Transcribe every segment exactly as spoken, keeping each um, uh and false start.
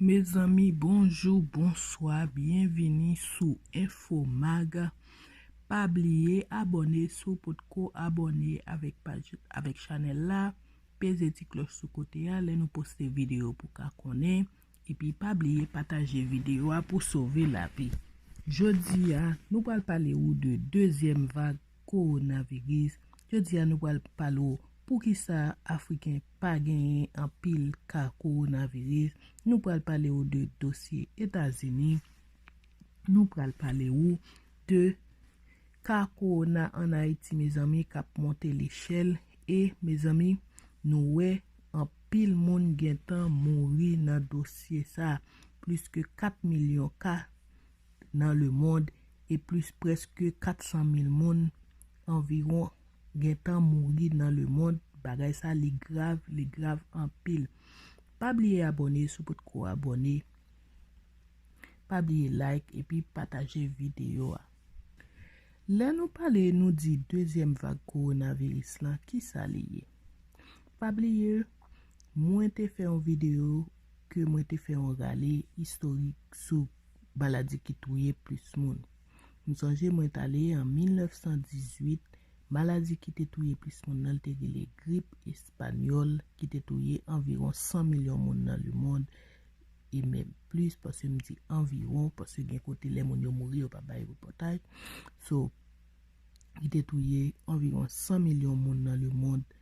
Mezanmi, bonjou, bonswa, byenvini sou Infomag. Pa bliye abòne si w potko abòne avèk paj, avèk chanèl la. Peze ti klòch sou kote a, lè nou poste videyo pou ka konnen. Epi pa bliye pataje videyo a pou sove lavi. Jodi a, nou pral pale ou de dezyèm vag kowonaviris. Jodi a, nou pral pale ou poukisa Afriken pa genyen anpil ka kowonaviris. Nou pral pale ou de dosye Etazini. Nou pral pale ou de ka kowona ann Ayiti, mezanmi, k ap monte lechèl. E, mezanmi, nou wè anpil moun gentan mouri nan dosye sa. Plis ke kat milyon ka nan lemond e plis, prèske kat san mil moun anviwon gentan mouri nan lemond. Bagay sa, li grav, li grav anpil. Pa bliye abòne si w potko abòne. Pa bliye like epi pataje videyo a. Lè nou pale, nou di dezyèm vag kowonaviris lan, kisa li ye? Pa bliye, mwen te fè yon videyo ke mwen te fè yon rale istorik sou maladi ki touye plis moun. M sonje mwen t ale an mil nèf san dizuit, maladi ki te touye plis moun nan, l te rele grip espanyòl, ki te touye anviwon san milyon moun nan lemond, e menm plis, paske m di anviwon, paske gen kote lè moun yo mouri, yo pa bay repòtaj. So, ki te touye anviwon san milyon moun nan lemond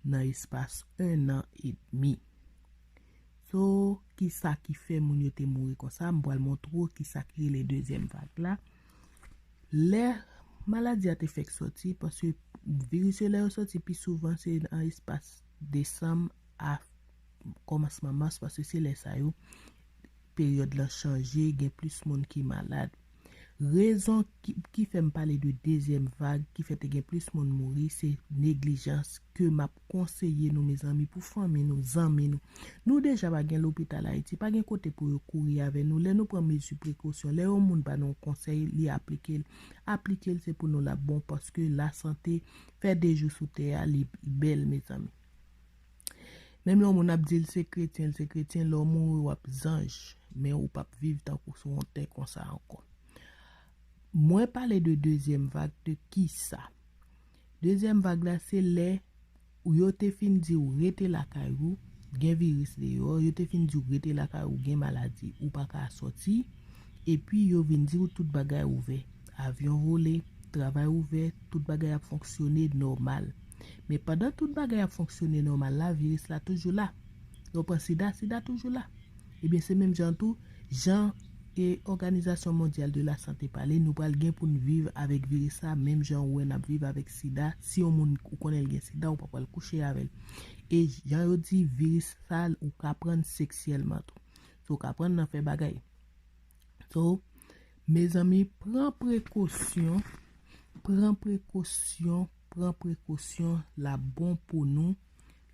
nan espas en an edmi. So, kisa ki fè moun yo te mouri konsa? M pral montre w kisa ki rele dezyèm vag la. Lè maladi a te fèk sòti, paske viris yo, lè yo sòti pi souvan, se nan espas desanm a kòmansman mas, paske se lè sa yo, peryòd lan chanje, gen plis moun ki malad. Rezon ki, ki fè m pale de dezyèm vag, ki fè te gen plis moun mouri, se neglijans ke m ap konseye nou, mezanmi, pou fanmi nou, zanmi nou. Nou deja pa gen lopital Ayiti, pa gen kote pou yo kouri avè nou. Lè nou pran mezi prekosyon, lè yon moun ba nou yon konsèy, li aplike l. Aplike l, se pou nou l ap bon, paske lasante fè de jou sou tè a, li bèl, mezanmi. Menm lè yon moun ap di l se kretyen, l se kretyen, lè w mouri, w ap zanj, men ou p ap viv tankou sou yon tè konsa ankò. Mwen pale de dezyèm vag, de kisa? Dezyèm vag la, se lè ou, yo te fin di w rete lakay ou, gen viris deyò, yo te fin di w rete lakay ou, gen maladi, ou pa ka sòti, epi yo vin di w tout bagay ouvè. Avyon vole, travay ouvè, tout bagay ap fonksyone nòmal. Men pandan tout bagay ap fonksyone nòmal la, viris la toujou la. Lè w pran sida, sida toujou la. Ebyen, se menm jan tou, jan e Òganizasyon Mondyal de la Sante pale, nou pral gen pou n viv avèk viris sa, menm jan ou wè n ap viv avèk sida. Si yon moun ou konnen l gen sida, ou pa pral kouche avè l. E jan yo di, viris sa, ou ka pran l seksyèlman tou. So, ou ka pran l nan fè bagay. So, mezanmi, pran prekosyon, pran prekosyon, pran prekosyon, l ap bon pou nou,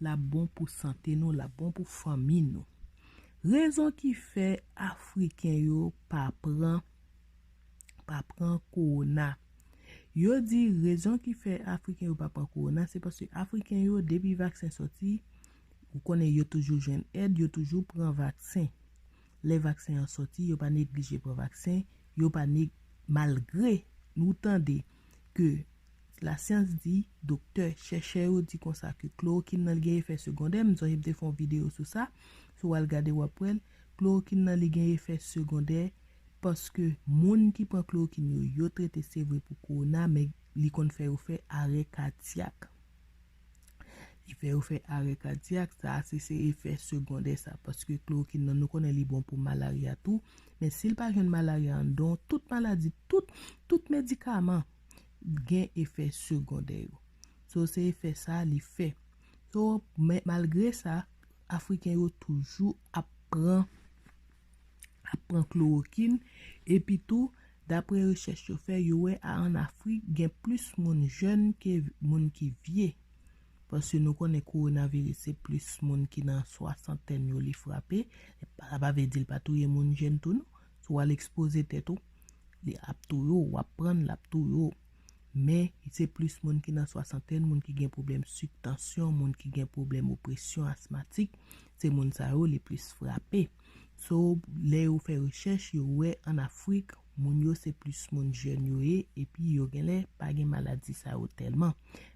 l ap bon pou sante nou, l ap bon pou fanmi nou. Rezon ki fè Afriken yo pa pran, pa pran kowona. Yo di rezon ki fè Afriken yo pa pran kowona, se paske Afriken yo, depi vaksen sòti, ou konnen yo toujou jwenn èd, yo toujou pran vaksen. Lè vaksen an sòti, yo pa neglije pran vaksen, yo pa neg-, malgre nou tande ke lasyans di, doktè, chèchè yo di konsa ke klorokin nan li gen efè segondè, m sonje m te fè yon videyo sou sa, si w al gade w ap wè l, klorokin nan li gen efè segondè, paske moun ki pran klorokin yo, yo trete se vre pou kowona, men li konn fè yo fè arè kadyak. Li fè yo fè arè kadyak, sa se, se efè segondè sa, paske klorokin nan nou konnen li bon pou malarya tou, men si l pa jwenn malarya anndan w, tout maladi, tout, tout medikaman gen efè segondè yo. So, se efè sa li fè. So, men malgre sa, Afriken yo toujou ap pran, ap pran klorokin, epi tou, dapre rechèch yo fè, yo wè a, ann Afrik, gen plis moun jèn ke moun ki vye. Paske nou konnen kowonaviris se plis moun ki nan swasantèn yo li frape. Sa pa vle di l pa touye moun jèn tou non. Si w al ekspoze tèt ou, li ap touye w, w ap pran l, l ap touye w. Men, se plis moun ki nan swasantèn, moun ki gen pwoblèm sik, tansyon, moun ki gen pwoblèm opresyon, asmatik, se moun sa yo li plis frape. So, lè yo fè rechèch, yo wè ann Afrik, moun yo se plis moun jèn yo ye, epi yo genlè pa gen maladi sa yo tèlman.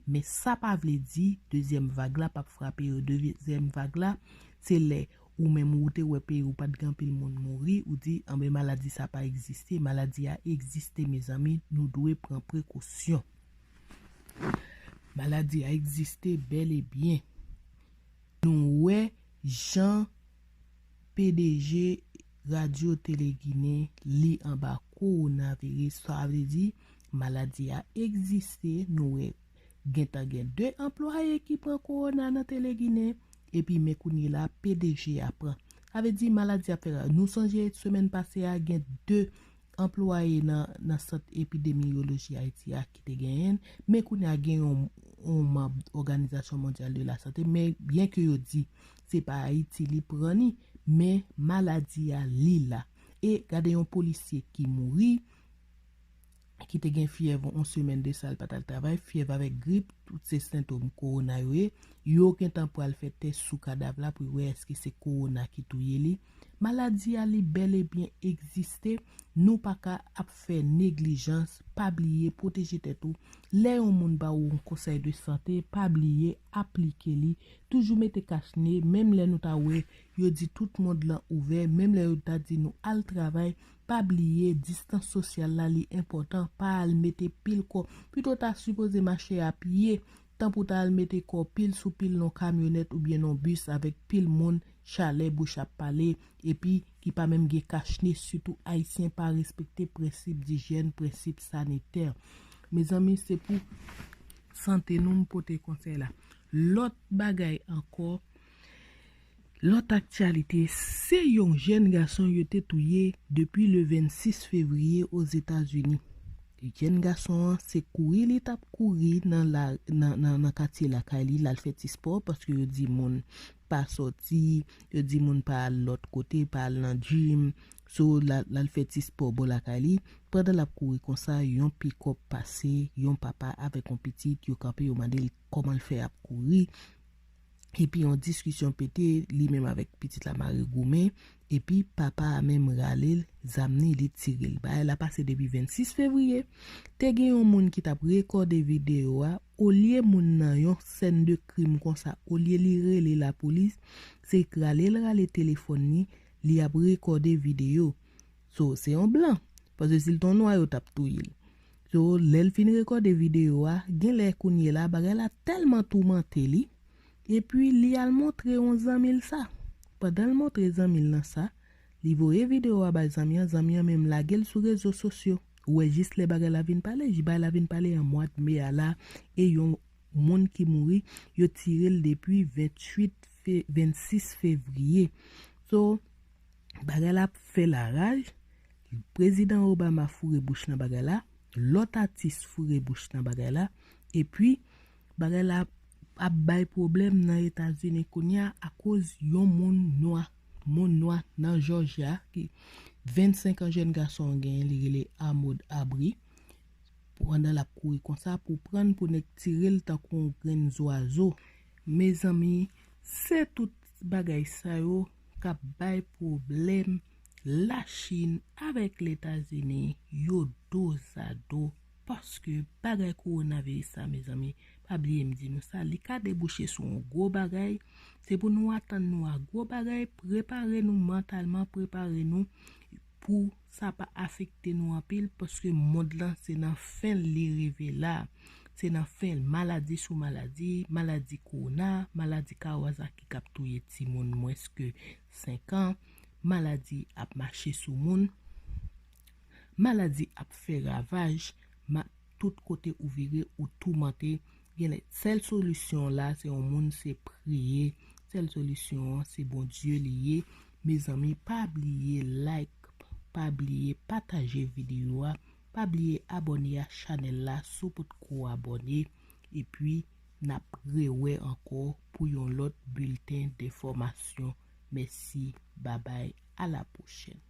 Men sa pa vle di dezyèm vag la p ap frape yo. Dezyèm vag la, se lè ou menm ou te wè peyi ou pa t gen anpil moun mouri, ou di, anben, maladi sa pa egziste. Maladi a egziste, mezanmi, nou dwe pran prekosyon. Maladi a egziste bèl e byen. Nou wè jan P D G Radyo Tele Ginen li anba kowonaviris. Sa vle di, maladi a egziste, nou wè gentan gen de anplwaye ki pran kowona nan Tele Ginen, epi men kounye la P D G a pran. Sa vle di maladi a fè, nou sonje semèn pase a gen de anplwaye nan, nan sant epidemiyoloji Ayiti a ki te genyen, men kounye a gen yon, yon manm Òganizasyon Mondyal de la Sante, men byen ke yo di se pa Ayiti li pran ni, men maladi a li la. E gade yon polisye ki mouri, ki te gen fyèv yon semèn de sa, l pa t al travay, fyèv avèk grip, tout se sentòm kowona yo ye. Yo gentan pral fè tès sou kadav la pou yo wè èske se kowona ki touye li. Maladi a li bèl e byen egziste. Nou pa ka ap fè neglijans. Pa bliye pwoteje tèt ou. Lè yon moun ba ou yon konsèy de sante, pa bliye aplike li. Toujou mete kach ne, menm lè nou ta wè yo di tout mond lan ouvè, menm lè yo ta di nou al travay, pa bliye distans sosyal la li enpòtan, pa al mete pil kò. Pito w ta sipoze mache a pye, tan pou w ta al mete kò w pil sou pil nan kamyonèt oubyen nan bis avèk pil moun, chalè, bouch ap pale, epi ki pa menm gen kach ne, sitou Ayisyen pa respekte prensip dijyèn, prensip sanitè. Mezanmi, se pou sante nou m pote konsèy la. Lòt bagay ankò, lòt aktyalite, se yon jèn gason yo te touye depi le vennsis fevriye Ozetazini. Jèn gason an, se kouri li t ap kouri nan la, nan, nan, nan katye lakay li, l al fè ti spò, paske yo di moun pa sòti, yo di moun pa al lòt kote, pa al nan gym. So, l al, l al fè ti spò bò lakay li. Pandan l ap kouri konsa, yon pikòp pase, yon papa avèk yon pitit, yo kanpe, yo mande l kòman l fè ap kouri. Epi yon diskisyon pete, li menm avèk pitit la mare goumen, epi papa a menm rale l, zam ni, li tire l. Bagay la pase depi vennsis fevriye. Te gen yon moun ki t ap rekòde videyo a, olye moun nan yon sèn de krim konsa, olye li rele lapolis, se rale l rale telefòn ni, li ap rekòde videyo. So, se yon blan. Paske si l t yon nwa, yo t ap touye l. So, lè l fin rekòde videyo a, genlè kounye la, bagay la tèlman toumante li, epi li al montre yon zanmi l sa. Pandan l montre zanmi l nan sa, li voye videyo a bay zanmi an, zanmi an menm lage l sou rezo sosyo. Ou wè jis lè bagay la vin pale, bagay la vin pale an mwa de me a la, e yon moun ki mouri, yo tire l depi venntuit fe-, vennsis fevriye. So, bagay la ap fè laraj, prezidan Obama foure bouch nan bagay la, lòt atis foure bouch nan bagay la, epi bagay la ap bay pwoblèm nan Etazini kounye a akoz yon moun nwa, moun nwa nan Jòjya, ki vennsenk an, jèn gason an genyen, li rele Ahmaud Arbery, pandan l ap kouri konsa pou prann pou nèg tire l tankou yon grenn zwazo. Mezanmi, se tout bagay sa yo k ap bay pwoblèm Lachin avèk Letazini, yo dozado, paske bagay kowonaviris sa, mezanmi, pa bliye m di nou sa, li ka debouche sou yon gwo bagay. Se pou nou atann nou a gwo bagay, prepare nou mantalman, prepare nou pou sa pa afekte nou anpil, paske mond lan se nan fen l li rive la. Se nan fen l, maladi sou maladi, maladi kowona, maladi Kawasaki k ap touye timoun mwens ke senk an, maladi ap mache sou moun, maladi ap fè ravaj, ma-, tout kote ou vire, ou toumante. Genlè, sèl solisyon la, se yon moun, se priye. Sèl solisyon an, se Bondye li ye. Mezanmi, pa bliye like, pa bliye pataje videyo a, pa bliye abòne a chanèl la si w potko abòne. Epi, n ap rewè ankò pou yon lòt bilten de enfòmasyon. Mèsi, babay, a la pwochèn.